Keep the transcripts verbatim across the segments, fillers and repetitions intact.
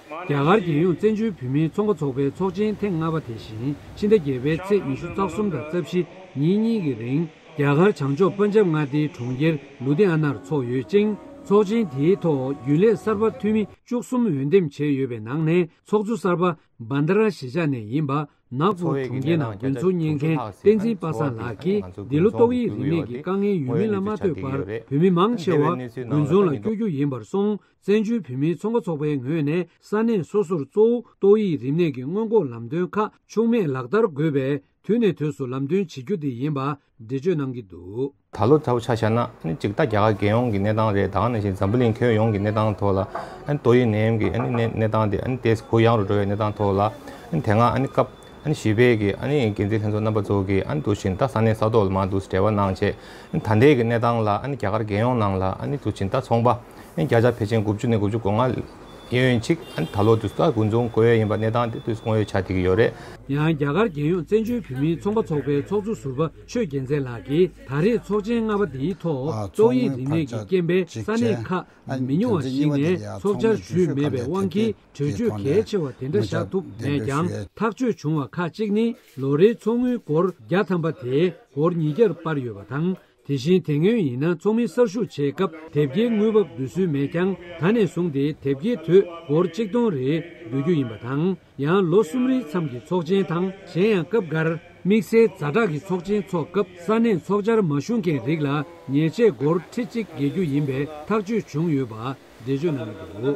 རྒྱ་གར་རྒྱལ་ཡོངས་བཙན་བྱོལ་བོད་མིའི་ཚོང་པ་ཚོགས་པའི་ཚོགས་ཆེན་ཐེངས་ལྔ་པ་དེ་བཞིན་ཕྱི་ཟླ་བརྒྱད་པའི་ཚེས་ཉི་ཤུ་རྩ་གསུམ་དང་རྩ་བཞི་ཉིན་གཉིས་ཀྱི་རིང་རྒྱ་གར་བྱང་ཕྱོགས་པན་ཇབ་མངའ་སྡེའི་གྲོང་ཁྱེར་ལུ་དྷི་ཨ་ནར་འཚོགས་ཡོད་ཅིང་། ཚོགས་ཆེན་དེའི་ཐོག་རྒྱུན་ལས་གསར་པ་འཐུས་མི་བཅུ་གསུམ་འོས་འདེམས་བྱས་ཡོད་པའི་ནང་ནས་ཚོགས་གཙོ་གསར་པ་བན་དྷ་ར་གཞིས་ཆགས་ནས་ཡིན་པ། ནག་ཕུག་གྲོང་ཁྱེར་ནང་དགོན་ཚོགས་གཉེར་མཁན་བསྟན་འཛིན་པ་སངས་ལགས་ཀྱིས། འདི་ལོ་ཏོག་དབྱིབས་རིམས་ནད་ཀྱི་དཀའ་ངལ་ཡོད་མིན་ལ་མ་ལྟོས་པར་བོད་མི་མང་ཆེ་བ་དགོན་རྫོང་ལ་བསྐྱོད་རྒྱུ་ཡིན་པར་སོང་། བཙན་བྱོལ་བོད་མིའི་ཚོང་པ་ཚོགས་པའི་ངོས་ནས་ས་གནས་སོ་སོར་གཙོ་བོ་ཏོག་དབྱིབས་རིམས་ནད་ཀྱི་སྔོན་འགོག་ལམ་སྟོན་ཁག་ཆུང་མེད་ལག་བསྟར་དགོས་པས། དུས་ནས་དུས་སུ་ལམ་སྟོན་བྱེད་རྒྱུ་དེ་ཡིན་པ་འགྲེལ་བརྗོད་གནང་གི་འདུག། ད་ལོ་ཚ་བོ་ཆ་བཞག་ན་ཨ་ནི་གཅིག་ད་རྒྱ་གར་རྒྱལ་ཡོངས་ཀྱི་གནས་སྟངས་རེད། ད་ག་ནང་བཞིན་འཛམ་བུ་གླིང་ཁྱོན་ཡོངས་ཀྱི་གནས་སྟངས་ཐོག་ལ་ཨ་ནི་ཏོག་དབྱིབས་ནད་ཡམས་ཀྱི་ཨ་ནི་གནས་གནས་སྟངས་དེ་ཨ་ནི་ཏོག་ཙམ་གུ་ཡངས་རུ་འགྲོ་བའི་གནས་སྟངས་ཐོག་ལ། ཨ་ནི་དེ་སྔ་ཨ་ནི་སྐབས་ཨ་ནི་བཞི་པའི་གི་ཨ་ནི་འགན་འཛིན་ལྷན་ཚོགས་རྣམ་པ་ཚོ་གིས་ཨ་ནི་འདུག་བཞིན་ད་ས་གནས་ས་ཐོག་ལ་མར་འདུག་འབྲེལ་བ་གནང་བྱས། ཨ་ནི་ད་ལྟའི་གི་གནས་སྟངས་ལ་ཨ་ནི་རྒྱ་གར་རྒྱལ་ཡོངས་ནང་ལ་ཨ་ནི་འདུག་བཞིན་ད་ཚོང་པ་ཨ་ནི་བརྒྱ་ཆ་ཕལ་ཆེར་དགུ་བཅུ་ནས་དགུ་བཅུ་གོ་ལྔ་གཡས་གཡོན་གཅིག་ཨ་ནི་ད་ལོ་དུས་སུ་ད་དགོན་རྫོང་བསྐོ་ཡས་ཡིན་པ་གནས་སྟངས་དེ་དུས་སུ་སྔོན་ཡོད་ཆགས་བསྡད་ཀྱི་ཡོད་རེད། ཡང་རྒྱ་གར་རྒྱལ་ཡོངས་བཙན་བྱོལ་བོད་མིའི་ཚོང་པ་ཚོགས་པའི་ཚོགས་གཙོ་ཟུར་པ་ཆོས་རྒྱལ་མཚན་ལགས་ཀྱིས། ད་རེས་ཚོགས་ཆེན་ལྔ་པ་འདིའི་ཐོག་ཏོག་དབྱིབས་རིམས་ནད་ཀྱི་རྐྱེན་པས་ས་གནས་ཁག་མི་ཉུང་བ་ཞིག་ནས་ཚོགས་བཅར་ཞུས་མེད་པའི་དབང་གིས། གྲོས་ཆོད་གལ་ཆེ་བ་དེ་འདྲ་བཞག་ཐུབ་མེད་ཀྱང་། ཐག་གཅོད་བྱུང་བ་ཁག་ཅིག་ནི་ལོ་རེའི་ཚོགས་དངུལ་སྒོར་བརྒྱ་ཐམ་པ་དེ་སྒོར་ཉིས་བརྒྱར་སྤར་ཡོད་པ་དང་། དེ་བཞིན་དེ་སྔོན་ཡིན་ན་ཚོགས་མི་གསར་ཞུགས་བྱེད་སྐབས་དེབ་སྐྱེལ་དངུལ་འབབ་བསྡུ་སྲོལ་མེད་ཀྱང་། ད་ནས་བཟུང་སྟེ་དེབ་སྐྱེལ་དུས་སྒོར་གཅིག་སྟོང་རེ་བསྡུ་རྒྱུ་ཡིན་པ་དང་། ཡང་ལོ་གསུམ་རིང་མཚམས་ཀྱི་ཚོགས་ཆེན་དང་། གཞན་ཡང་སྐབས་འགར་དམིགས་བསལ་ཛ་དྲག་གི་ཚོགས་ཆེན་འཚོགས་སྐབས་ས་གནས་ཚོགས་བཅར་མ་ཞུ་མཁན་རིགས་ལ་ཉེས་ཆད་སྒོར་ཁྲི་གཅིག་འགེལ་རྒྱུ་ཡིན་པའི་ཐག་གཅོད་བྱུང་ཡོད་པ་འགྲེལ་བརྗོད་གནང་གི་འདུག།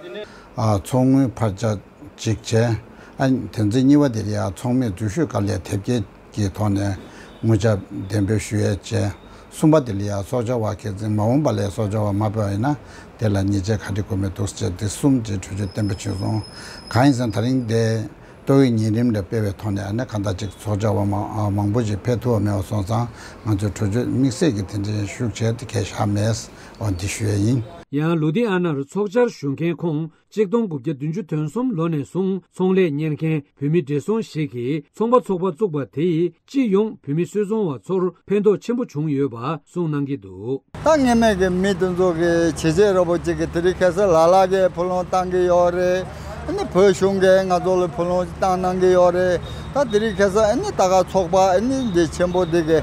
ཨ། ཚོགས་དངུལ་འཕར་ཆ་གཅིག་བྱས། ཨ། དོན་ཚན་གཉིས་པ་དེ་ལ་ཡང་ཚོགས་མིས་འཛུལ་ཞུགས་སྐབས་ལ་དེབ་སྐྱེལ་གྱི་ཐོག་ནས་དངུལ་ཆ་འདེམས་སྤེལ་ཞུ་ཡས་བྱས། གསུམ་པ་དེ་ལ་ཡང་ཚོགས་བཅར་བ་གལ་སྲིད་མ་འོངས་པ་ལ་ཚོགས་བཅར་བ་མ་ཕེབས་པ་ཡིན་ན་དེ་ལ་ཉེས་ཆད་ག་འདྲ་དགོས་མིན་འདུག་ཟེར། དེ་གསུམ་གྱི་གྲོས་ཆོད་གཏན་འབེབས་བྱས་སོང་། གང་ཡིན་ཟེར་ན་ད་རིང་དེ་ཏོག་དབྱིབས་ཉིན་རིམ་ལ་དཔག་པའི་ཐོག་ནས་ཨ་ནི་གང་ལྟར་ཅིག་ཚོགས་བཅར་བ་མང་མང་པོ་ཞིག་ཕེབས་ཐུབ་པ་མེད་པ་སོང་ཙང་ང་ཚོས་གྲོས་ཆོད་དམིགས་བསལ་གྱི་དེ་འདྲའི་ཞུ་བྱས་ཏེ་གང་ཡང་བཞག་མེད། འོ་འདི་ཞུ་ཡས་ཡིན། ཡང་ལུ་དྷི་ཨ་ནར་ཚོགས་བཅར་ཞུ་མཁན་ཁོང་གཅིག་སྟོང་དགུ་བརྒྱ་བདུན་ཅུ་དོན་གསུམ་ལོ་ནས་བཟུང་ཚོང་ལས་གཉེར་མཁན་བོད་མི་བགྲེས་སོང་ཞིག་གིས་ཚོང་པ་ཚོགས་པ་བཙུགས་པ་དེས་སྤྱི་ཡོངས་བོད་མི་སུད་ཚོང་བ་ཚོར་ཕན་ཐོགས་ཆེན་པོ་བྱུང་ཡོད་པ་གསུངས་གནང་གི་འདུག། ད་སྔོན་མའི་གི་མི་དེ་ཚོ་གི་བྱས་རྗེས་རོབ་པོ་ཅིག་གི་དེ་རིང་ཁ་སང་ལ་ལ་གི་ཕུ་ལུང་བཏང་གི་ཡོད་རེད། ཨ་ནི་བོད་གཞུང་གིས་ང་ཚོ་ལ་ཕུ་ལུང་བཏང་གནང་གི་ཡོད་རེད། ད་དེ་རིང་ཁ་སང་ཨ་ནི་ད་ག་ཚོགས་པ་ཨ་ནི་འདི་ཆེན་པོ་འདི་གི་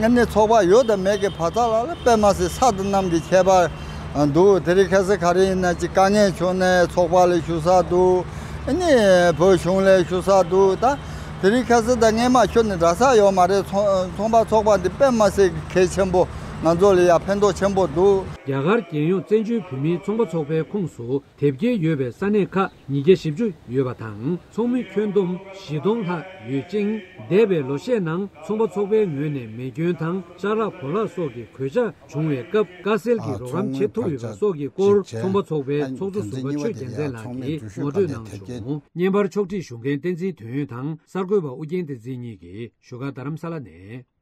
ཨ་ནི་ཚོགས་པ་ཡོད་དང་མེད་ཀྱི་བར་ཐག་ལ་ལ་དཔེ་མ་སྲིད་ས་དང་གནམ་གྱི་ཁྱད་པར་འདུག། དེ་རིང་ཁ་སང་ག་རེ་ཡིན་ན་ཅིག་དཀའ་ངལ་བྱུང་ནས་ཚོགས་པ་ལ་ཞུ་ས་འདུག། ཨ་ནི་བོད་གཞུང་ལ་ཞུ་ས་འདུག། ད་དེ་རིང་ཁ་སང་ད་སྔོན་མ་ཁྱོན་ནས་འདྲ་ས་ཡོད་མ་རེད། ཚོང་ཚོང་པ་ཚོགས་པ་འདི་དཔེ་མ་སྲིད་གལ་ཆེན་པོ། ང་ཚོ་ལ་ཡང་ཕན་ཐོགས་ཆེན་པོ་འདུག། རྒྱ་གར་རྒྱལ་ཡོངས་བཙན་བྱོལ་བོད་མིའི་ཚོང་པ་ཚོགས་པའི་ཁོངས་སུ་དེབ་སྐྱེལ་ཡོད་པའི་ས་གནས་ཁག་ཉིས་བརྒྱ་བཞི་བཅུ་ཡོད་པ་དང་། ཚོགས་མི་ཁྱོན་བསྡོམས་བཞི་སྟོང་ལྷག་ཡོད་ཅིང་། འདས་པའི་ལོ་ཤས་ནང་ཚོང་པ་ཚོགས་པའི་ངོས་ནས་མེ་སྐྱོན་དང་ཅ་ལག་བོར་བརླག་སོགས་ཀྱི་གོད་ཆག་བྱུང་བའི་སྐབས་དཀའ་སེལ་གྱི་རོགས་རམ་བྱེད་ཐུབ་ཡོད་པ་སོགས་ཀྱི་སྐོར་ཚོང་པ་ཚོགས་པའི་ཚོགས་གཙོ་ཟུར་པ་ཆོས་རྒྱལ་མཚན་ལགས་ཀྱིས་ངོ་སྤྲོད་གནང་བྱུང་། བརྙན་པར་ཕྱོགས་སྒྲིག་ཞུ་མཁན་བསྟན་འཛིན་དོན་ཡོད་དང་གསར་འགོད་པ་ཨུ་རྒྱན་བསྟན་འཛིན་གཉིས་ཀྱིས་བཞུགས་སྒར་རྡ་རམ་ས་ལ་ནས།